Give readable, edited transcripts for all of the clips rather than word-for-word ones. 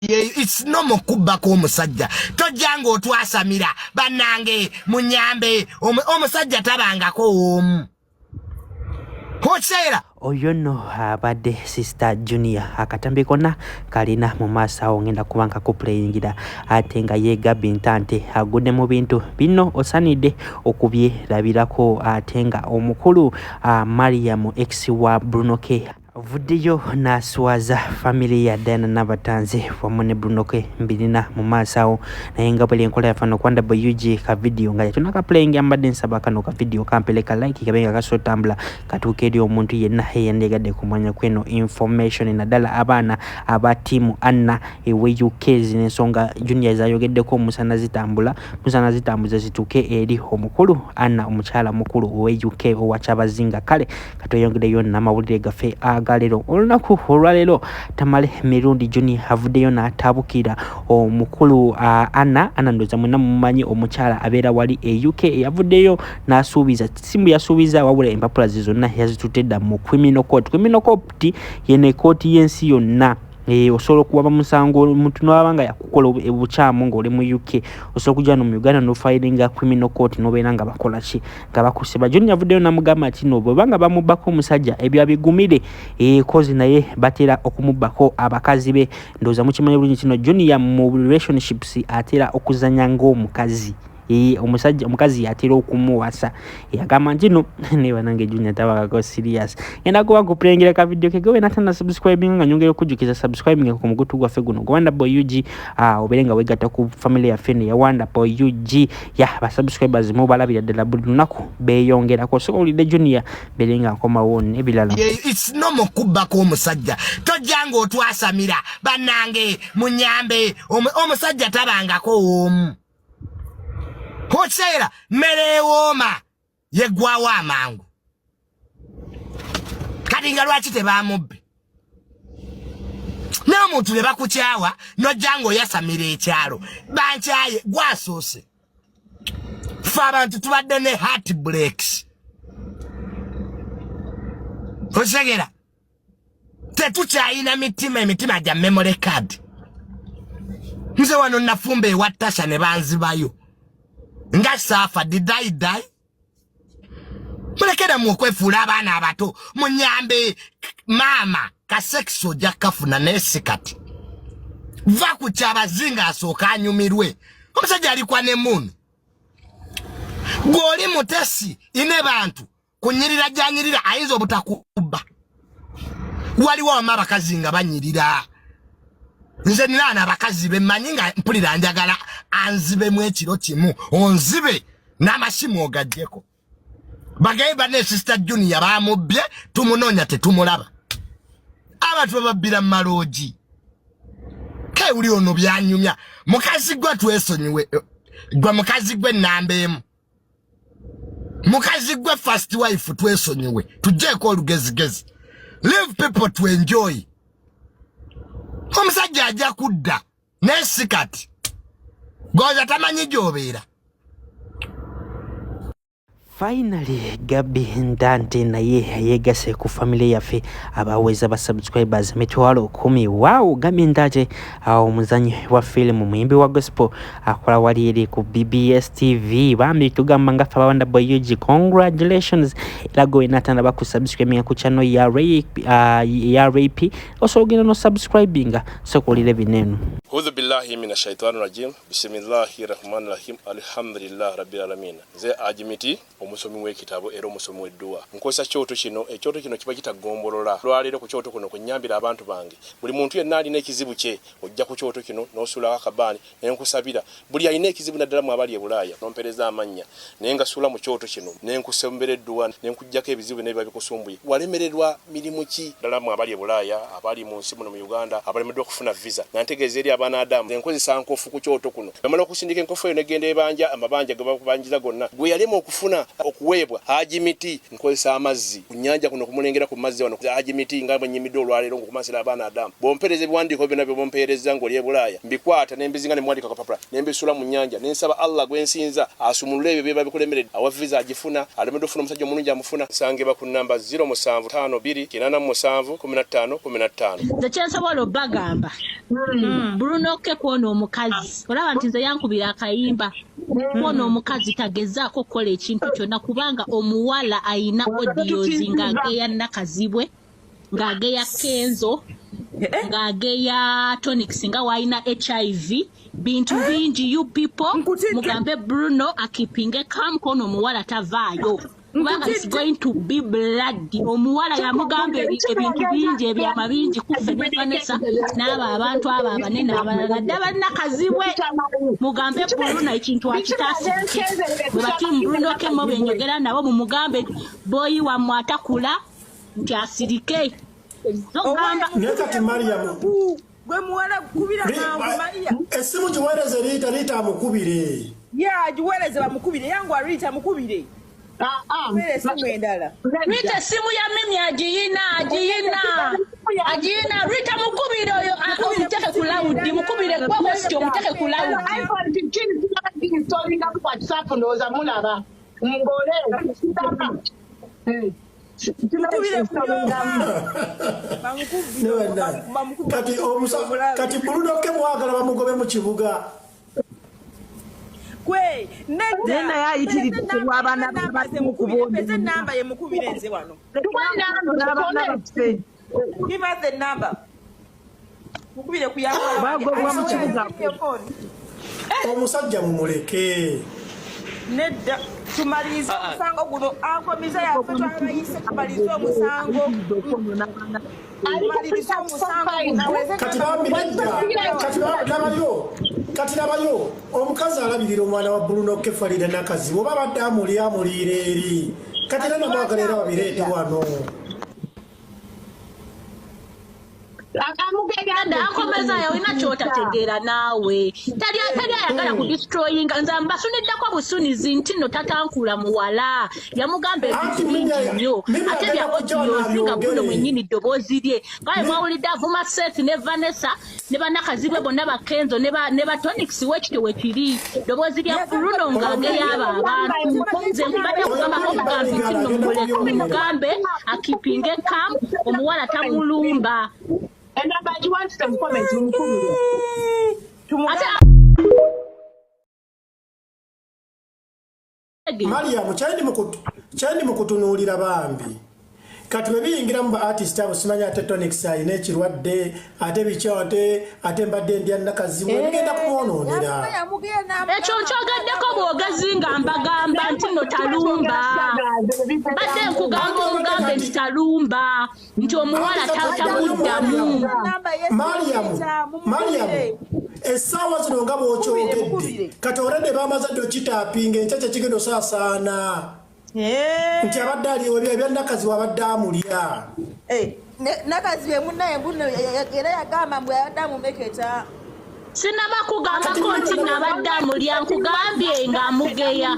It's normal kubbako omusajja. Tojja ng'otwasamira, bannange munyambe. Omusajja tabangako omu okiseera. Oyo nno abadde Sister Junior. Akatambi konna kalina mu maaso awo, ngenda kuba nka kupuleyingira. Ate nga ye Gabi Ntante agudde mu bintu bino, osanidde okubyerabirako. Ate nga omukulu Mariam, ex wa Bruno K, avuddeyo n'aswaza famire ya Diana Nabatanzi wamu ne Bruno K. Mbirina mu maaso awo, naye nga buli enkola yaffe no Wonder Boy UG, ka video nga yatunaka playing. Ambadde nsaba kano ka video kampeleka like, kabe nga kasotambula katuuka eri omuntu yenna eyandyagadde kumanya kweno information, naddala abaana aba tiimu Anna ewe UK. Zino ensonga Junior zayogeddeko musana zitambula, musana zitambuze zituuke eri omukulu Anna, omukyala mukulu owe UK owa Kyabazinga. Kale katweyongereyo n'amawulire gaffe agaleero. Olunaku olwaleero, Tamale Mirundi Junior avuddeyo n'atabukira omukulu Anna. Anna ndoza mwenna mumumanyi, omukyala abeera wali e UK, eyavuddeyo n'asuubiza, simbu yasuubiza, wabula empapula ze zonna yazitutte dda mu criminal court. Criminal court yeno ekooti y'ensi yonna. Osobola okuwaba musango omuntu nolaba nga yakukola obukyamu ng'oli mu UK, osobola okujja no mu Uganda nofilinga criminal court, nobeera nga bakola ki, nga bakusiba. Junior avuddeyo namugamba nti no bwebanga bamubbako omusajja, ebyo abigumire, kozi naye batera okumubbako abakazi be. Ndowooza mukimanyi bulungi kino, Junior mu relationships atera okuzanya ng'omukazi. Omusajja omukazi yatera okumuwasa. Yagamba nti no naye banange Junior tabakako serious. Ngenda kuba nkupulengera ka video ke gowe natana subscribing, nga nyongera okujjukiza subscribing ku mugutu gwaffe guno gwa Wonder Boy UG, obeere nga wegatta ku family yaffe eno ya Wonder Boy UG. Ya ba subscribers mubalabira ddala, buli lunaku beeyongerako. So owulidde Junior, mbeere nga nkomawo n'ebirala. It's normal kubbako omusajja. Tojja ng'otwasamira, bannange munyambe. Omusajja tabangako omu okiseera. Mmere ewooma yeggwawo amangu. Kati nga lwaki tebamubbe? Naye omuntu ne bakukyawa, nojja ng'oyasamira ekyalo, bankyaye. Gwasoose, fe abantu tubadde ne heart breaks, okitegera? Tetukyayina mitima, emitima gya memory card. Nze wano nafumba ewa Tasha ne banzibayo nga saafa. Did I die? Mulekeramu okwefuula abaana abato. Munyambe maama, kasekisi ojja kafuna, naye si kati. Va ku Kyabazinga, asooka anyumirwe. Omusajja alikwa ne munu gw'oli mutesi ine bantu kunyirira gyanyirira, ayinza obutakubba. Waliwo wama abakazi nga banyirira. Nze ninaana abakazi bemmanyi nga mpulira njagala anzibemu ekiro kimu, onzibe n'amasimu ogaggyeko. Bagaye banne, Sister Junior bamubbye, tumunoonya tetumulaba. Abantu bababbira mu maloogi. Kewuli ono byanyumya mukazi gwe, twesonyiwe gwe mukazi gwe namba emu, mukazi gwe first wife, twesonyiwe, tujjeeko olugezigezi. Leave people to enjoy. Omusajja ajja kudda, naye si kati. Goza tamanyi gy'obeera. Finally, Gabi Ntante naye yeegase ku family yaffe abaweza ba subscribers 100,000. Wow! Gabi Ntante awo, omuzanyi wa filimu, muyimbi wa gospel, akola wali eri ku BBS TV. Bambi tugamba nga ffe aba Wonder Boy UG, congratulations. Era gwe natanda bakusubscribinga ku channel ya Ray, ya Rap, osobola ogenda no subscribinga sokolire bino eno. Audhu billahi mina shaitani rajim, bisimillahi rahmani rahim, alhamdulillah rabbil alamin. Nze Ajimiti, omusomi w'ekitabo era omusomi w'edduwa. Nkozesa kyoto kino. Ekyoto kino kiba kitagombolola. Lwaleero ku kyoto kuno kunyambira abantu bange. Buli muntu yenna alina ekizibu kye, ojja ku kyoto kino n'osuulako akabaani nenkusabira. Buli alina ekizibu, naddala mu abali e Bulaaya, nompereza amannya naye nga suula mu kyoto kino nenkusembera edduwa nenkuggyako ebizibu byonna ebiba bikusumbuye. Walemererwa mirimu ki? Ddala mu abali e Bulaaya, abali mu nsi muno mu Uganda, abalemeddwa okufuna visa, nga ntegeeza eri abaana Adamu, nkozesa nkofu ku kyoto kuno. Bamala okusindika enkofu eyo negenda ebanja amabanja ge bakubanjiza gonna. Gwe yalema okufuna Okuweebwa Haji Miti, nkozesa amazzi ku nnyanja kuno kumulengera ku mazzi wano Haji Miti nga bwe nnyimidde olwaleero ng'okumansira abaana Adamu. Bw'ompeereza ebiwandiiko byonna by'oba ompeerezza ng'oli e Bulaaya, mbikwata ne mbizinga ne mbiwandiika ku kapapula ne mbisuula mu nnyanja ne nsaba Allah gwe nsinza asumulule ebyo ebiba bikulemeredde. Awa viza agifuna, alemeddwa okufuna omusajja omulungi amufuna. Nsangibwa ku nnamba ziro musanvu ttaano bbiri kinaana mu musanvu kkumi na ttaano kkumi na ttaano. Nze kyensobola obagamba hmm. Bruno K kwona omukazi olaba nti nze yankubira akayimba kwona omukazi tagezaako okukola ekintu kyonna kubanga omuwala ayina audios ng'ageya Nakazibwe ng'ageya Kenzo eh? ng'ageya Tonics nga w'alina HIV bintu eh? bingi you people mugambe Bruno akipinge calm kwona omuwala tavaayo kubanga it's going to be blood omuwala yamugamba ebintu bingi ebyama bingi kuffe ne Vanessa n'abo abantu abo abanene abalala ddala nakazibwe mugambe Bruno ekintu akitaasirike bwe batiimu Bruno Kemo benjogera nabo mumugambe boyi wammwe atakula nti asirike zogamba naye kati Mariam gwe muwala kubira mangu Maria esimu giweereze Rita Rita amukubire ya agiweereze bamukubire yangu Rita mukubire ah, ah. esimu endala Rita esimu ya mimi agiyina agiyina agiyina Rita mukubire oyo omuteke ku lawudi mukubire gwe host omuteke ku lawudi iPhone 15 installinga ku WhatsApp ndowooza mulaba ngole Kati Bruno ke mwagala bamugobe mu kibuga kwe nedda naye ayitiridde abaana bamukubire namba ye mukubire nze wano give us the number mukubire kuyamba bagobwa mu kibuga omusajja mumuleke nedda tumalirize ah, ah. omusango guno ankomiza yaffe twabayise tumalirize omusango tumalirize omusango kati bambi nedda kati labayo kati labayo omukazi alabirira omwana wa Bruno Kefalira Nakazi oba abadde amuli amuliira eri kati era namwagala era babireete wano Uganda akomezayo olina kyotategeera naawe tali tali ayagala ku destroyinga nze mbasuniddako busunizi nti nno tatankula muwala yamugamba ebintu bingi nnyo ate bya audios nga buno mwennyini ddoboozi lye nga bwe mwawulidde avuma Seth ne Vanessa ne banakazibwe bonna ba Kenzo ne ba ne ba Tonics wekityo wekiri ddoboozi lya Bruno ng'ageyaba abantu nze nkubadde kugambako obugambi nti nno mumuleke mumugambe akipinge kam omuwala tamulumba ate Mariam kyendi mu kutunuulira bambi kati bwe biyingira mu ba artist abo simanyi ate Tonics alina ekirwadde ate biki ate ate mbadde ndya Nakazibwe eh, bigenda kumwonoonera ekyo nkyogeddeko bwogezi nga mbagamba nti no talumba mbadde nkugamba omugambe nti talumba nti omuwala tamuddamu Mariam Mariam essaawa zino nga bw'okyogedde kati olede bamaze dde okitaapinga enkya kyekigenda osaasaana eh. nti abadde ali ebya Nakazi wabadde amulya eh, Nakazi ye munnaye mbuno era yagamba mbu abadde amumeketa sinaba kugambako nti nabadde amulya nkugambye nga amugeya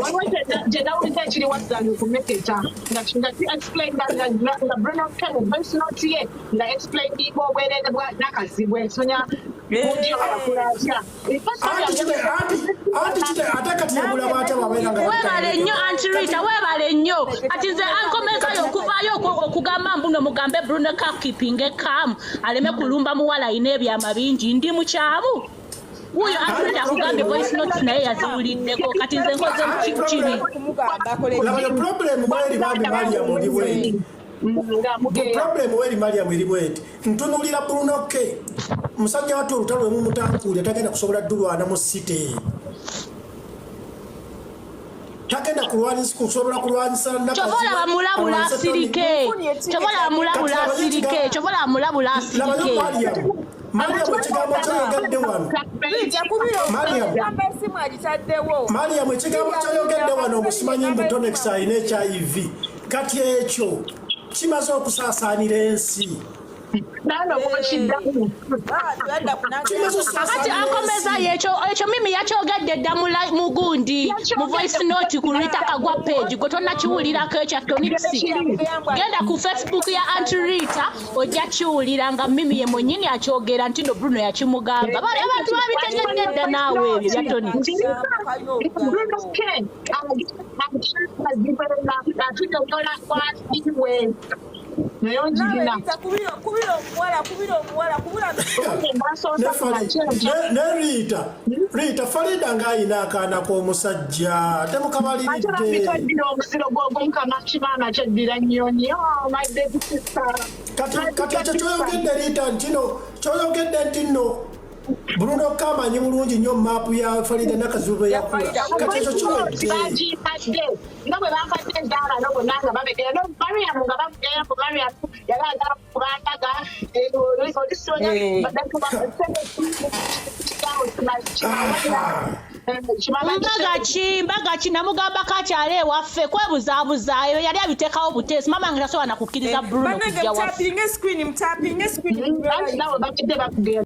waliwo gye nawulidde ekiri wazzange kumeketa nga explain nga Bruno K mu voice note ye nga explaininga obwereere bwa Nakazibwe sonya webale nnyo anti Rita webale nnyo kati nze ankomezayo okuvaayo okugamba mbuno mugambe Bruno kakipinge kam aleme kulumba muwala alina ebyama bingi ndi mukyamu wuuyo anti Rita akugambye voice notes naye yaziwuliddeko kati nze nkoze kibi problem weri bambi Mariam oli bweti problem weri Mariam eri bweti ntunulira Bruno K musajja wattu olutalo lwemumutankuulya tagenda kusobola dulwana mu city tagenda kulwanyisa kusobola kulwanyisa kyova olaba mulabula asirike kyova olaba mulabula asirike kyova olaba mulabula asirike Mariam ekigambo kyoyogedde wano Mariam ekigambo kyoyogedde wano omusimanyi mbu Tonex alina HIV kati ekyo kimaze okusaasaanira ensi. Kakati akomeza ekyo ekyo Mimi yakyogedde dda mu gundi mu voice note ku Rita Kagwa page gwe tonnakiwulirako ekya Tonix. Genda ku Facebook ya Aunt Rita ojja kiwulira nga Mimi ye mwennyini akyogera nti no Bruno yakimugamba. Bali abantu babitegedde dda naawe ebyo bya Tonix. Bruno K naye onjirina ne Rita Rita Farida ng'ayina akaana k'omusajja temukabaliridde omuziro gw'omukama kimaama kyeddira nnyo nnyo my baby sister. Kati kati ekyo kyoyogedde Rita ntino kyoyogedde nti nno Bruno kamanyi bulungi nnyo maapu ya Farida Nakazibu bwe yakula kati ekyo kiwedde. Bagimpadde nga bwe bampadde ezaabano bonna nga babegera no Mariam nga bamugera ku Mariam yali agala kubandaga olisonya. Mbaga ki mbaga ki namugamba kakyale ewaffe kwebuzaabuza eyo yali abiteekawo buteesi mama nga tasobola na kukkiriza Bruno Bannange kujja waffe. mutapinge screen, mutapinge screen. Nawe bakidde bakugera.